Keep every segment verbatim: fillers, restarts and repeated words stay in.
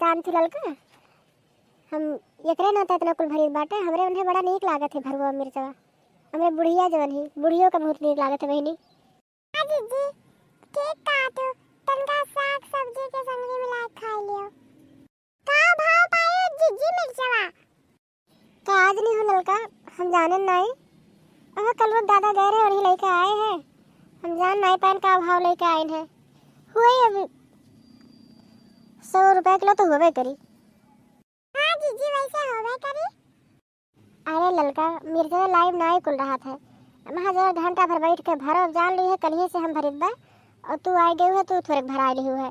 जानती ललका, हम एकरे नाते इतना कुल भरित बाटे, हमरे उन्हें बड़ा नीक लागत है भरुआ मिर्चवा। हमरे बुढ़िया जवन ही, बुढ़ियो का बहुत नीक लागत है बहिनी। हाँ जीजी, ठीक कहा तू, तनका साग सब्जी के संग भी मिला के खा लियो। का भाव पायो जीजी मिर्चवा? का आज नहीं हो ललका, हम जानन नाई। अबे कल वो दादा गए रहे और ही लेके आए हैं, हम जान नाई पाएन का भाव लेके आए हैं। हुए अभी सौ रुपए किलो तो होबे करी। हाँ जीजी, वैसे होबे करी। अरे ललका, मिर्चा लाइव नाई कुल रहत है। हम हजार घंटा भर बैठ के भरो, जान ली है कलिए से हम भरित बा। और तू आए गए है, तू थोड़े भराए लिहू है।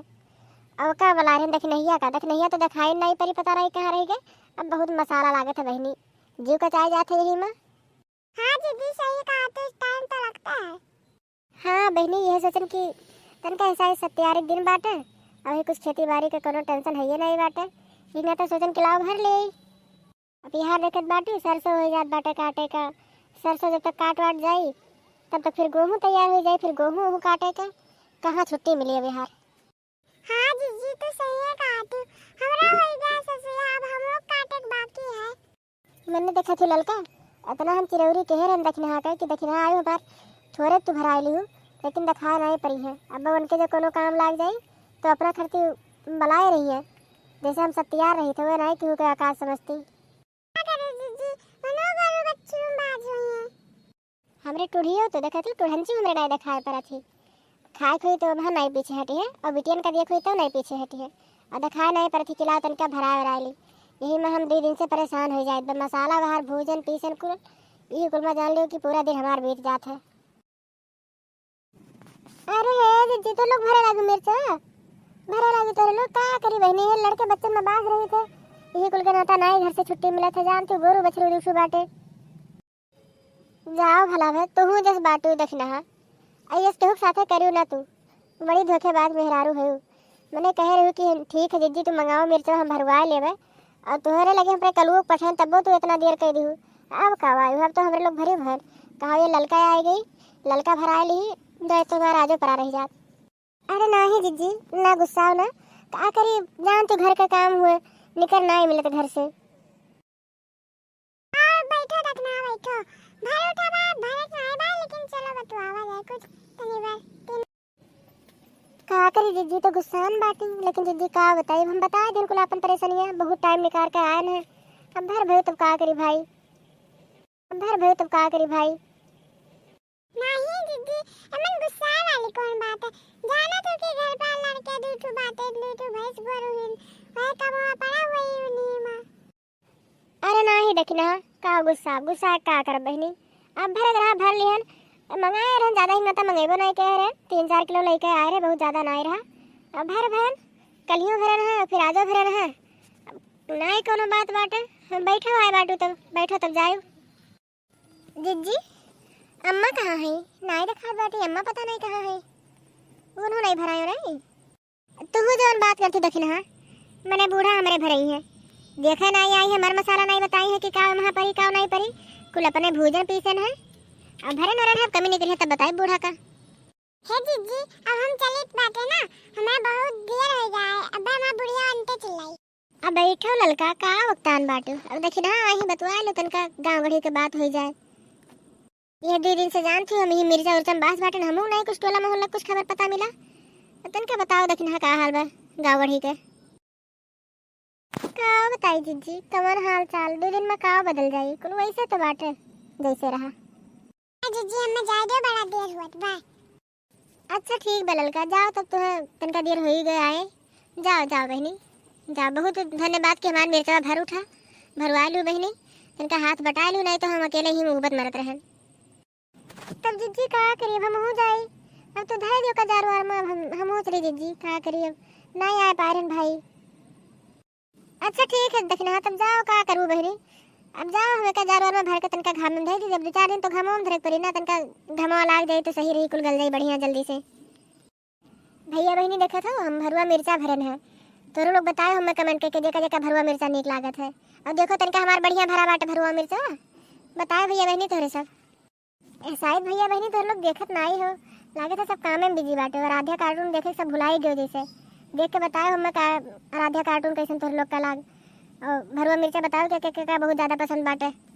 अब का बला रहे दखनहिया का, दखनहिया तो दिखाई नाई परी, पता नहीं कहाँ रह गए। अब बहुत मसाला लागत है बहिनी, जीव का चाय जात है यही में। हाँ जीजी, सही कहा, तो टाइम तो लगता है। हाँ बहिनी, यह सोचन कि तनका ऐसा है सत्यारी दिन बाटे, अभी कुछ खेती बाड़ी के कोनो टेंशन है ये नहीं बाटे। इतना तो सोचन कि लाओ भर ले। अब यहाँ देखत बाटी सरसों हो जात बाटे काटे का, सरसों जब तक काट वाट जाई तब तक फिर गोहूँ तैयार हो जाई, फिर गोहूँ ओहू काटे का कहाँ छुट्टी मिली अब यार। हाँ जीजी, तू सही है कहा तू, हमरा हो गया ससुया, अब हम लोग काटे के बाकी है। मैंने देखा थी ललका, इतना हम चिरौरी कहे रहन दखिनहा के कि दखिनहा आयो हमार, थोड़े तू भराए लिहू, लेकिन दखा नहीं परी है। अब उनके जो कोनो काम लाग जाई तो अपना खर्ची बलाए रही है, जैसे हम सब तैयार रही थे, वो नहीं केहू के आकाश समझती। का करे जीजी, मनो गोरू बच्चू बाज हुई है। हमरे टुढ़ियो तो देखत ही, टुढ़ंची हमरे नाई देखाए परत ही। खाए खोई तो वहाँ नाई पीछे हटी है, और बिटियन का दिए खोई तो नाई पीछे हटी है। और देखाए नाई परत ही कि लाओ तनका भराए वराए ली। यही में हम दो दिन से परेशान हो जाए, मसाला बाहर भूजन पीसन कुल, यही कुल में जान लियो कि पूरा दिन हमार बीत जात है। अरे हे जीजी, तो लोग भरे लागी मिर्चा, भरे लागी तोरे लोग, का करी बहिनी, ये लड़के बच्चन में बास रही थे, यही कुल के नाता नाई घर से छुट्टी मिला था, जान तू गोरू बछरू दुसू बाटे। जाओ भला भे, तुहू जस बाटू दखिनहा। अइस केहू के साथे करियो ना तू। बड़ी धोखेबाज मेहरारू हयू। मने कहे रहू कि ठीक है जिज्जी, तू मंगाओ मिर्चा, हम भरवाए लेबे। और तोहरे लगे हमरे कलुओ पठन, तब्बो तू इतना देर कह दिहू। अब का वायु, अब तो हमरे लोग भरी भर। कहा ये ललका आए गई, ललका भराए ली, दे तो राजो परा रह जात। अरे नाही जिज्जी, ना गुस्साओ ना। का करी, जान तू घर का काम हुए, निकर नाही मिलत घर से। और बैठो दखना, बैठो। भर उठा बा, भरे के नाय बा, लेकिन चलो बतुआवा जाए कुछ तनी बार। तीन का करी जिज्जी, तो गुस्सान बाटी, लेकिन जिज्जी का बताई, हम बताए दिन कुल आपन परेशानियां, बहुत टाइम निकाल के आए हैं। अब भर भयो तब का करी भाई, अब भर भयो तब का करी भाई। नाही जिज्जी, एमन गुस्सा वाली कौन बात है? जाना तो के घर पर लड़के दू ठो बाटे, दू ठो भैंस गोरू हिन, वह कबवा पड़ा वही उन्हीं माँ। अरे नाही दखिनहा, का गुस्सा, गुस्सा का करब बहिनी? अब भरे के रहा भर लिहन, मंगाए रहन, ज्यादा ही मता मंगेबो नाही कहे रहे, तीन चार किलो लेके आए रहे, बहुत ज्यादा नाही रहा। अब भर भरन, कलियो भरन है, फिर आजो भरन है, नाही कोनो बात बाटे। बैठो आए बाटू तब, बैठो तब जाए। जिज्जी, अम्मा कहाँ है? नाई देखात बाटी, अम्मा पता नहीं कहाँ है। उन्हों नहीं भरायो रही। तुहू जवन बात करती दखिनहा, मने बूढ़ा हमरे भरई है। देखे नाई आई है, मर मसाला नाई बताई है कि का वहाँ परी, का नाई परी। कुल अपने भूजन पीसन है। अब भरे नरन है, कमी निकली है तब बताई बूढ़ा का। हे जिज्जी, अब हम चलित बाटे ना, हमरा बहुत देर हो जाए, अब हमार बुढ़िया अंते चिल्लाई। अब बैठो ललका, का उकतान बाटू? अब दखिनहा, आही बतुआ लो, तनका गाँव गढ़ी के बात होई जाए। ये दो दिन से जानत ही हम, ये मिर्चा उर्चा में बास बाटन, हमहू नहीं कुछ टोला मोहल्ला कुछ खबर पता मिला। अब तनका बताओ दखिनहा, का हाल बा गाँव गढ़ी के? का बताई जिज्जी, कवन हाल चाल? दो दिन में का बदल जाई? कुल वैसे तो बाटे जैसे रहा। जिज्जी, हमें जाए दो, बड़ा देर हुआ बा। अच्छा ठीक बा ललका, जाओ तब, तुहे तनका देर हो ही गया है। जाओ, जाओ बहिनी, जाओ। बहुत धन्यवाद कि हमार मिर्चवा भर उठा, भरवा लू बहिनी, तनका हाथ बटा लू, नहीं तो हम अकेले ही मुहब्बत मरत रहन। तब जिज्जी का करी, अब हमहू जाई, अब तो धर दियो कजार वार में, अब हम, हमहू चली जिज्जी, का करी, अब नहीं आए पारन भाई। अच्छा ठीक है दखिनहा, तब जाओ, का करू बहिनी, अब जाओ, हम एका जार वार में भर के तनका घाम में धर दी, जब दो चार दिन तो घामो में धरे के पड़ी ना, तनका घामवा लाग जाई तो सही रही, कुल गल जाई बढ़िया जल्दी से। भैया बहिनी देखत हो, हम भरुआ मिर्चा भरन है, तोरो लोग बताओ हमें कमेंट करके, जेका जेका भरुआ मिर्चा नीक लागत है। और देखो तनका हमार बढ़िया भरा बाटे भरुआ मिर्चा, बताओ भैया बहिनी तोहरे सब। ए, शायद भैया बहिनी तोहरे लोग देखत नाई हो, लागत है सब कामे में बिजी बाटे और आधा कार्टून देखे सब भुलाई गयो जैसे। देख के बताओ हमें का, आराध्या cartoon कैसन तोहरे लोग का लाग। और भरुआ मिर्चा बताओ के, के, के का बहुत ज्यादा पसंद बाटे।